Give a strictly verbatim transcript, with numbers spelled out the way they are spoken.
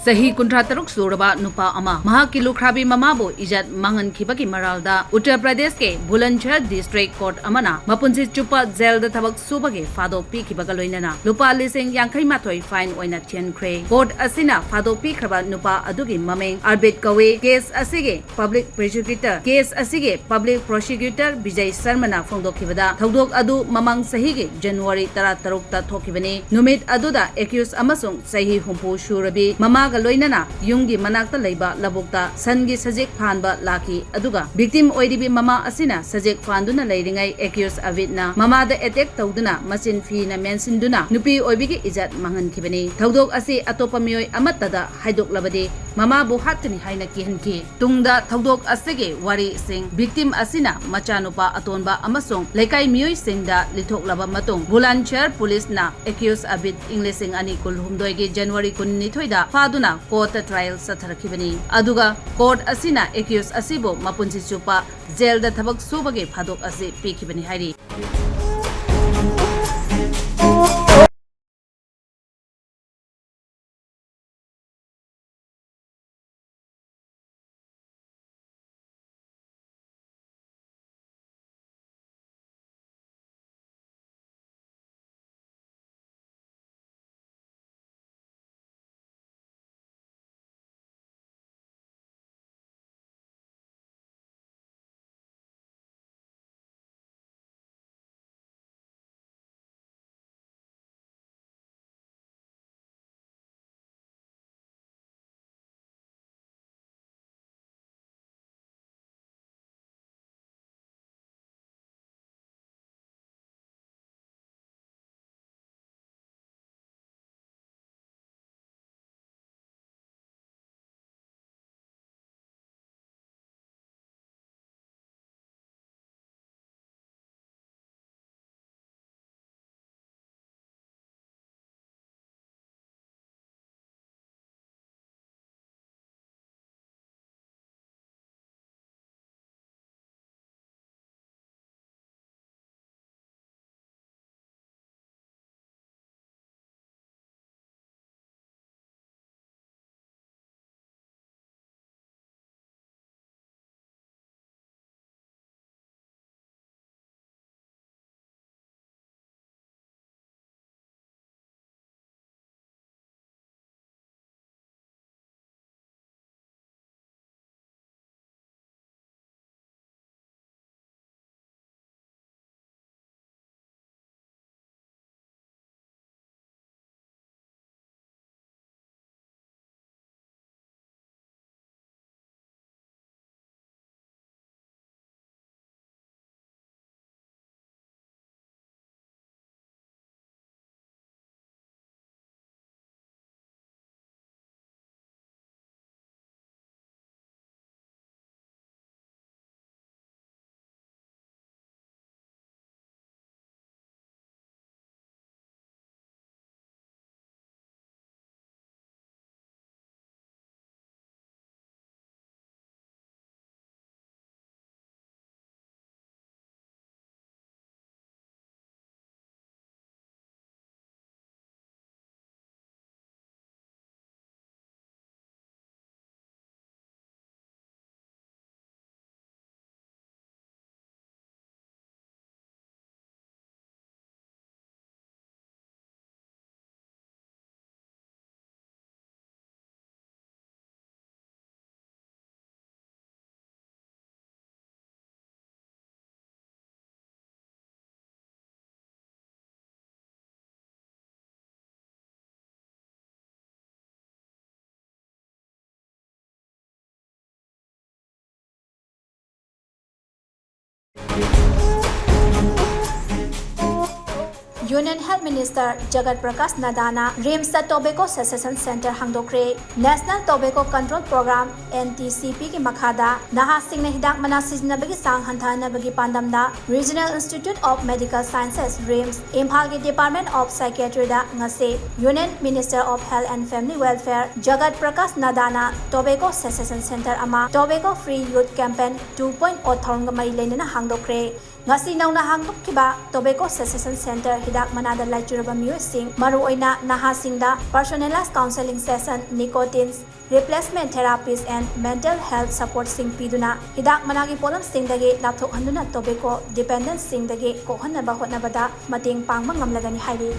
ꯆꯍꯤ ꯀꯨꯟꯊ꯭ꯔꯥ ꯇꯔꯨꯛ ꯁꯨꯔꯕ ꯅꯨꯄꯥ ꯑꯃ ꯃꯍꯥꯛꯀꯤ ꯂꯨꯈ꯭ꯔꯥꯕꯤ ꯃꯃꯥꯕꯨ ꯏꯖꯠ ꯃꯥꯡꯍꯟꯈꯤꯕꯒꯤ ꯃꯔꯥꯜꯗ ꯎꯠꯇꯔ ꯄ꯭ꯔꯗꯦꯁꯀꯤ ꯕꯨꯂꯟꯗꯁꯍꯔ ꯗꯤꯁꯇ꯭ꯔꯤꯛ ꯀꯣꯔꯠ ꯑꯃꯅ ꯃꯄꯨꯟꯁꯤ ꯆꯨꯞꯄ ꯖꯦꯜꯗ ꯊꯕꯛ ꯁꯨꯕꯒꯤ ꯐꯥꯗꯣꯛ ꯄꯤꯈꯤꯕꯒ ꯂꯣꯏꯅꯅ ꯂꯨꯄꯥ ꯂꯤꯁꯤꯡ ꯌꯥꯡꯈꯩ ꯃꯥꯊꯣꯏ ꯐꯥꯏꯟ ꯑꯣꯏꯅ ꯊꯤꯍꯟꯈ꯭ꯔꯦ꯫ ꯀꯣꯔꯠ ꯑꯁꯤꯅ ꯐꯥꯗꯣꯛ ꯄꯤꯈ꯭ꯔꯕ ꯅꯨꯄꯥ ꯑꯗꯨꯒꯤ ꯃꯃꯤꯡ ꯑꯔꯕꯤꯠ ꯀꯧꯏ꯫ ꯀꯦꯁ ꯑꯁꯤꯒꯤ ꯄꯕ꯭ꯂꯤꯛ ꯄ꯭ꯔꯣꯁꯤꯀ꯭ꯌꯨꯇꯔ, ꯀꯦꯁ ꯑꯁꯤꯒꯤ ꯄꯕ꯭ꯂꯤꯛ ꯄ꯭ꯔꯣꯁꯤꯀ꯭ꯌꯨꯇꯔ ꯕꯤꯖꯩ ꯁꯔꯃꯅ ꯐꯣꯡꯗꯣꯛꯈꯤꯕꯗ, ꯊꯧꯗꯣꯛ ꯑꯗꯨ ꯃꯃꯥꯡ ꯆꯍꯤꯒꯤ ꯖꯅꯋꯥꯔꯤ ꯇꯔꯥꯇꯔꯨꯛꯇ ꯊꯣꯛꯈꯤꯕꯅꯤ꯫ ꯅꯨꯃꯤꯠ ꯑꯗꯨꯗ ꯑꯦꯀ꯭ꯌꯨꯁ ꯑꯃꯁꯨꯡ ꯆꯍꯤ ꯍꯨꯝꯐꯨ ꯁꯨꯔꯕꯤ ꯃꯃꯥꯒ ꯂꯣꯏꯅꯅ ꯌꯨꯝꯒꯤ ꯃꯅꯥꯛꯇ ꯂꯩꯕ ꯂꯧꯕꯨꯛꯇ ꯁꯟꯒꯤ ꯁꯖꯤꯛ ꯐꯥꯟꯕ ꯂꯥꯛꯈꯤ, ꯑꯗꯨꯒ ꯚꯤꯛꯇꯤꯝ ꯑꯣꯏꯔꯤꯕꯤ ꯃꯃꯥ ꯑꯁꯤꯅ ꯁꯖꯤꯛ ꯐꯥꯟꯗꯨꯅ ꯂꯩꯔꯤꯉꯩ ꯑꯦꯀ꯭ꯌꯨꯁ ꯑꯕꯤꯠꯅ ꯃꯃꯥꯗ ꯑꯦꯇꯦꯛ ꯇꯧꯗꯨꯅ ꯃꯆꯤꯟ ꯐꯤꯅ ꯃꯦꯟꯁꯤꯟꯗꯨꯅ ꯅꯨꯄꯤ ꯑꯣꯏꯕꯤꯒꯤ ꯏꯖꯠ ꯃꯥꯡꯍꯟꯈꯤꯕꯅꯤ꯫ ꯊꯧꯗꯣꯛ ꯑꯁꯤ ꯑꯇꯣꯞꯄ ꯃꯤꯑꯣꯏ ꯑꯃꯠꯇꯗ ꯍꯥꯏꯗꯣꯛꯂꯕꯗꯤ ꯃꯃꯥꯕꯨ ꯍꯥꯠꯀꯅꯤ ꯍꯥꯏꯅ ꯀꯤꯍꯟꯈꯤ꯫ ꯇꯨꯡꯗ ꯊꯧꯗꯣꯛ ꯑꯁꯤꯒꯤ ꯋꯥꯔꯤꯁꯤꯡ ꯚꯤꯛꯇꯤꯝ ꯑꯁꯤꯅ ꯃꯆꯥꯅꯨꯄꯥ ꯑꯇꯣꯟꯕ ꯑꯃꯁꯨꯡ ꯂꯩꯀꯥꯏ ꯃꯤꯑꯣꯏꯁꯤꯡꯗ ꯂꯤꯊꯣꯛꯂꯕ ꯃꯇꯨꯡ, ꯕꯨꯂꯟꯗꯁꯍꯔ ꯄꯨꯂꯤꯁꯅ ꯑꯦꯀ꯭ꯌꯨꯁ ꯑꯕꯤꯠ ꯏꯪ ꯂꯤꯁꯤꯡ ꯑꯅꯤ ꯀꯨꯟꯍꯨꯝꯗꯣꯏꯒꯤ ꯖꯅꯋꯥꯔꯤ ꯀꯨꯟꯅꯤꯊꯣꯏꯗ ꯐꯥꯗꯨꯅ ꯀꯣꯔꯠꯇ ꯇ꯭ꯔꯥꯏꯌꯦꯜ ꯆꯠꯊꯔꯛꯈꯤꯕꯅꯤ꯫ ꯑꯗꯨꯒ ꯀꯣꯔꯠ ꯑꯁꯤꯅ ꯑꯦꯀ꯭ꯌꯨꯁ ꯑꯁꯤꯕꯨ ꯃꯄꯨꯟꯁꯤ ꯆꯨꯞꯄ ꯖꯦꯜꯗ ꯊꯕꯛ ꯁꯨꯕꯒꯤ ꯐꯥꯗꯣꯛ ꯑꯁꯤ ꯄꯤꯈꯤꯕꯅꯤ ꯍꯥꯏꯔꯤ꯫ Union Health Minister Jagat Prakash Naddaꯅ RIMSꯇ Tobacco Cessation Centre ꯍꯥꯡꯗꯣꯛꯈ꯭ꯔꯦ꯫ National Tobacco Control Programme, NTCPꯒꯤ ꯃꯈꯥꯗ ꯅꯍꯥꯁꯤꯡꯅ ꯍꯤꯗꯥꯛ ꯃꯅꯥ ꯁꯤꯖꯤꯟꯅꯕꯒꯤ ꯆꯥꯡ ꯍꯟꯊꯍꯟꯅꯕꯒꯤ ꯄꯥꯟꯗꯝꯗ Regional Institute of Medical Sciences, RIMS, ꯏꯝꯐꯥꯜꯒꯤ Department of Psychiatryꯗ ꯉꯁꯤ Union Minister of Health and Family Welfare Jagat Prakash Naddaꯅ Tobacco Cessation Centre ꯑꯃ Tobacco Free Youth Campaign two point O ꯊꯧꯔꯝꯒ ꯃꯔꯤ ꯂꯩꯅꯅ ꯍꯥꯡꯗꯣꯛꯈ꯭ꯔꯦ꯫ ꯉꯁꯤ ꯅꯧꯅ ꯍꯥꯡꯗꯣꯛꯈꯤꯕ Tobacco Cessation Centre ꯍꯤꯗꯥꯛ ꯃꯅꯥꯗ ꯂꯥꯏꯆꯨꯔꯕ ꯃꯤꯑꯣꯏꯁꯤꯡ, ꯃꯔꯨꯑꯣꯏꯅ ꯅꯍꯥꯁꯤꯡꯗ Personalised Counselling Session, Nicotine Replacement Therapies and Mental Health Supportꯁꯤꯡ ꯄꯤꯗꯨꯅ ꯍꯤꯗꯥꯛ ꯃꯅꯥꯒꯤ ꯄꯣꯠꯂꯝꯁꯤꯡꯗꯒꯤ ꯂꯥꯞꯊꯣꯛꯍꯟꯗꯨꯅ Tobacco Dependenceꯁꯤꯡꯗꯒꯤ ꯀꯣꯛꯍꯟꯅꯕ ꯍꯣꯠꯅꯕꯗ ꯃꯇꯦꯡ ꯄꯥꯡꯕ ꯉꯝꯂꯒꯅꯤ ꯍꯥꯏꯔꯤ꯫